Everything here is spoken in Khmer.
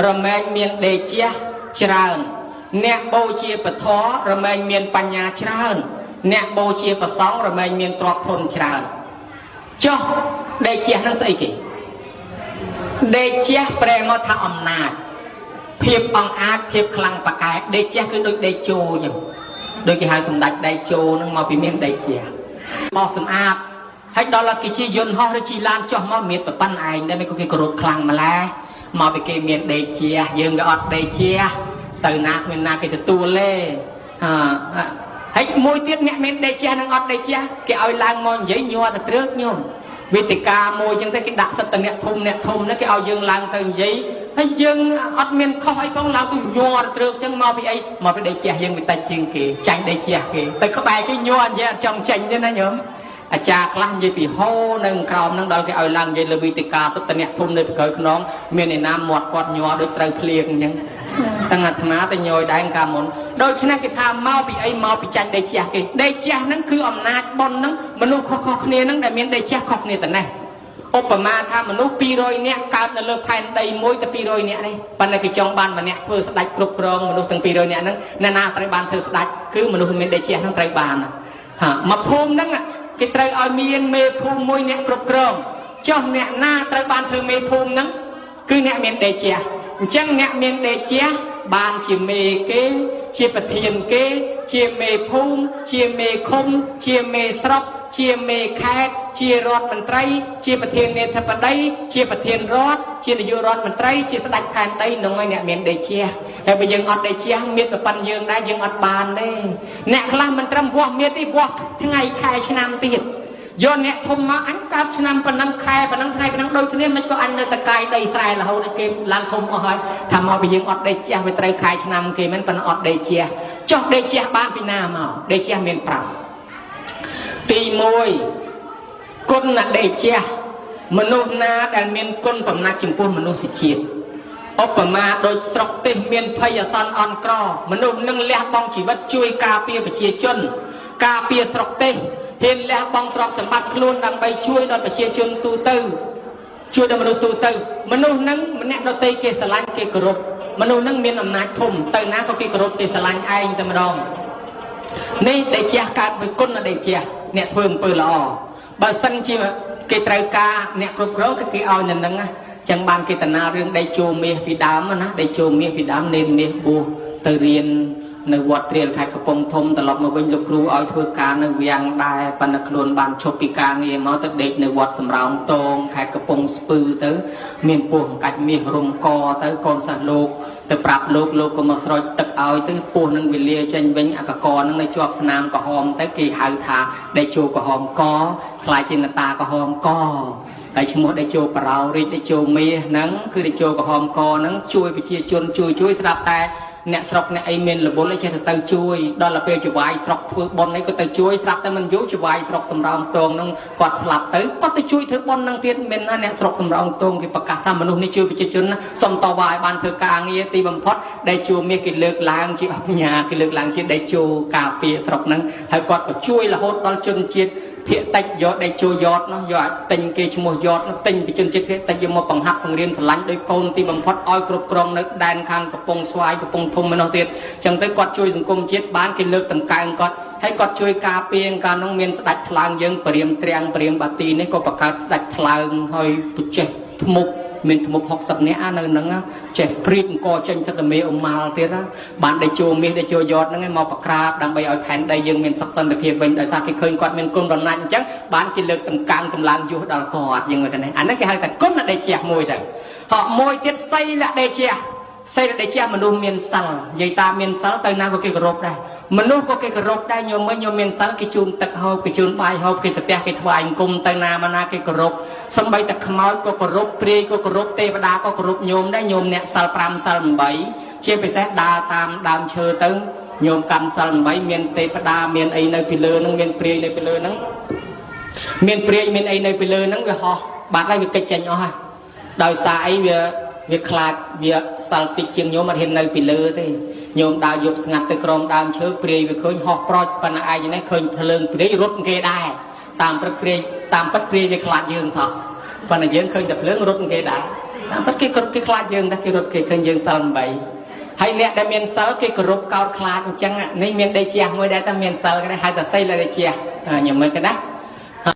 រមែងមានដេជះច្រើនអ្នកបូជាពធរមែងមានបញ្ញាច្រើនអ្នកបូជាប្រសង់រមែងមានទ្រព្យធនច្រើនចុះដេជះហ្នឹងស្អីគេដេជះប្រែមកថាអំណាចភាពអង្អាចភាពខ្លាំងប៉ាកែដេជះគឺដូចដេជោអញ្ចឹងដូចគេហៅសម្ដេចដេជោហ្នឹងមកពីមានដេជះបោសសម្អាតហើយដល់គេជាយន្តហោះឬជិះឡានចុះមកមានប្រប៉ិនឯងដែរមិនក៏គេគោរពខ្លាំងម្ល៉េះមកពីគេមានដេជះយើងក៏អត់ដេជះទៅណាគ្មានណាគេទទួលទេហាហើយមួយទៀតអ្នកមានដេជះនិងអត់ដេជះគេឲ្យឡើងមកនិយាយញ័រទៅត្រើកញោមវេទិកាមួយចឹងទៅគេដាក់សិតតែអ្នកធំអ្នកធំហ្នឹងគេឲ្យយើងឡើងទៅនិយាយហើយយើងអត់មានខុសអីផងឡើងទៅញ័រត្រើកចឹងមកពីអីមកពីដេជះយើងវាតិចជាងគេចាញ់ដេជះគេទៅក្បែរគេញ័រនិយាយអត់ចង់ចេញទេណាញោមអាចារ្យខ្លះនិយាយពីហូនៅក្រោមហ្នឹងដល់គេឲ្យឡើងនិយាយលើវេទិកាសុទ្ធតែអ្នកធំនៅពីក្រោយខ្នងមានឯណាមាត់គាត់ញ័រដូចត្រូវភ្លៀងអញ្ចឹងតាំងអាត្មាទៅញយដែរកាលមុនដូច្នេះគេថាមកពីអីមកពីចាញ់ដេជះគេដេជះហ្នឹងគឺអំណាចប៉ុនហ្នឹងមនុស្សខុសៗគ្នាហ្នឹងដែលមានដេជះខុសគ្នាតែនេះឧបមាថាមនុស្ស200នាក់កើតនៅលើផែនដីមួយតែ200នាក់នេះប៉ុន្តែគេចង់បានម្នាក់ធ្វើស្ដេចគ្រប់គ្រងមនុស្សទាំង200នាក់ហ្នឹងអ្នកណាត្រូវបានធ្វើស្ដេចគឺមនុស្សមានដេជះហ្នឹងត្រូវបានហាមកភូមិហ្នឹងគេត្រូវឲ្យមានមេភូមិមួយអ្នកគ្រប់គ្រងចុះអ្នកណាត្រូវបានធ្វើមេភូមិហ្នឹងគឺអ្នកមានដេជះអញ្ចឹងអ្នកមានដេជះបានជាមេគេជាប្រធានគេជាមេភូមិជាមេឃុំជាមេស្រុកជាមេខេត្តជារដ្ឋមន្ត្រីជាប្រធានាធិបតីជាប្រធានរដ្ឋជានាយករដ្ឋមន្ត្រីជាស្ដេចផែនដីនឹងឲ្យអ្នកមានដេជះហើយបើយើងអត់ដេជះមានប្រពន្ធយើងដែរយើងអត់បានទេអ្នកខ្លះមិនត្រឹមវាស់មានទេវាស់ថ្ងៃខែឆ្នាំទៀតយកអ្នកធំមកអញកើតឆ្នាំប៉ុណ្ណឹងខែប៉ុណ្ណឹងថ្ងៃប៉ុណ្ណឹងដូចគ្នាមិនក៏អញនៅតកាយដីស្រែរហូតដល់គេឡើងធំអស់ហើយថាមកពីយើងអត់ដេជះវាត្រូវខែឆ្នាំគេមិនប៉ុន្តែអត់ដេជះចុះដេជះបានពីណាមកដេជះមាន5ទី1គុណដេជះមនុស្សណាដែលមានគុណបំណាច់ចំពោះមនុស្សជាតិឧបមាដូចស្រុកទេសមានភ័យអាសន្នអន់ក្រមនុស្សនឹងលះបង់ជីវិតជួយការពារប្រជាជនការពារស្រុកទេសហ៊ានលះបង់ទ្រព្យសម្បត្តិខ្លួនដើម្បីជួយដល់ប្រជាជនទូទៅជួយដល់មនុស្សទូទៅមនុស្សនឹងម្នាក់ដទៃគេស្រឡាញ់គេគោរពមនុស្សនឹងមានអំណាចធំទៅណាក៏គេគោរពគេស្រឡាញ់ឯងតែម្ដងនេះដេជះកើតដោយគុណដេជះអ្នកធ្វើអំពើល្អបើសិនជាគេត្រូវការអ្នកគ្រប់គ្រងគឺគេឲ្យនៅនឹងណាចឹងបានគេតាណារឿងដេជោមាសពីដើមណាដេជោមាសពីដើមនេនមាសបួសទៅរៀននៅវត្តត្រៀលខេត្តកំពង់ធំត្រឡប់មកវិញលោកគ្រូឲ្យធ្វើការនៅវាំងដែរប៉ុន្តែខ្លួនបានឈប់ពីការងារមកទៅដេកនៅវត្តសំរោងតងខេត្តកំពង់ស្ពឺទៅមានពោះកាច់មាសរុំកទៅកូនសិស្សលោកទៅប្រាប់លោកលោកក៏មកស្រោចទឹកឲ្យទៅពោះនឹងវេលាចេញវិញអកកនឹងនៅជាប់ស្នាមក្រហមទៅគេហៅថាដេជោក្រហមកខ្លាយជានតាក្រហមកហើយឈ្មោះដេជោបរោរាជដេជោមាសហ្នឹងគឺដេជោក្រហមកហ្នឹងជួយប្រជាជនជួយស្រាប់តែអ្នកស្រុកអ្នកអីមានរវល់អីចេះទៅជួយដល់ទៅពេលចវាយស្រុកធ្វើបុណ្យអីក៏ទៅជួយស្រាប់តែមិនយូរចវាយស្រុកសំរោងតងហ្នឹងគាត់ស្លាប់ទៅគាត់ទៅជួយធ្វើបុណ្យហ្នឹងទៀតមានណាអ្នកស្រុកសំរោងតងគេប្រកាសថាមនុស្សនេះជួយប្រជាជនណាសុំតវ៉ាឲ្យបានធ្វើការងារទីបំផុតដែលជួមាសគេលើកឡើងជាអញ្ញាគេលើកឡើងជាដែលជួការពារស្រុកហ្នឹងហើយគាត់ក៏ជួយរហូតដល់ជនជាតិភាគតិចយកដេជោយតនោះយកទិញគេឈ្មោះយតនោះទិញពីជនជាតិភាគតិចយកមកបង្ហាត់បង្រៀនស្រឡាញ់ដោយកូនទីបំផុតឲ្យគ្រប់គ្រងនៅដែនខាងកំពង់ស្វាយកំពង់ធំឯនោះទៀតចឹងទៅគាត់ជួយសង្គមជាតិបានគេលើកតង្កើងគាត់ហើយគាត់ជួយការពារកាលនោះមានស្ដេចថ្លើមយើងព្រាមត្រាំងព្រាមបាទីនេះក៏បង្កើតស្ដេចថ្លើមហើយបច្ចេះធ្មប់មានធ្មប់60នាក់នៅហ្នឹងចេះព្រៀបអង្គចេញសិទ្ធិមេអ៊ុម៉ាល់ទៀតបានដេជោមាសដេជោយតហ្នឹងមកប្រក្រាបដើម្បីឲ្យផែនដីយើងមានសុខសន្តិភាពវិញដោយសារគេឃើញគាត់មានគុណបំណាច់អញ្ចឹងបានគេលើកតម្កើងកម្លាំងយុះដល់គាត់យើងមើលទៅនេះអាហ្នឹងគេហៅថាគុណដេជះមួយទៅហកមួយទៀតសីលដេជះសីលដេជះមនុស្សមានសិលនិយាយតាមមានសិលទៅណាក៏គេគោរពដែរមនុស្សក៏គេគោរពដែរញោមមើលញោមមានសិលគេជូនទឹកហូបគេជូនបាយហូបគេស្ទះគេថ្វាយអង្គមទៅណាមកណាគេគោរពសំបីតែខ្មោចក៏គោរពព្រាយក៏គោរពទេវតាក៏គោរពញោមដែរញោមអ្នកសិល5សិល8ជាពិសេសដើរតាមដើមឈើទៅញោមកាន់សិល8មានទេវតាមានអីនៅពីលើហ្នឹងមានព្រាយនៅពីលើហ្នឹងមានព្រាយមានអីនៅពីលើហ្នឹងវាហោះបាត់ហើយវាកិច្ចចេញអស់ហើយដោយសារអីវាខ្លាចវាសិលតិចជាងញោមអត់ហ៊ាននៅពីលើទេញោមដើរយប់ស្ងាត់ទៅក្រោមដើមឈើព្រាយវាឃើញហោះប្រូចប៉ុន្តែឯងនេះឃើញភ្លើងព្រាយរត់គេដែរតាមព្រឹកព្រាយតាមពិតព្រាយវាខ្លាចយើងសោះប៉ុន្តែយើងឃើញតែភ្លើងរត់គេដែរ តាមពិតគេគ្រប់គេខ្លាចយើងតែគេរត់គេឃើញយើងសិល8ហើយអ្នកដែលមានសិលគេគោរពកោតខ្លាចអញ្ចឹងនេះមានដេជះមួយដែរតែមានសិលគេហៅថាសីលដេជះញ៉ាំមើលគេណា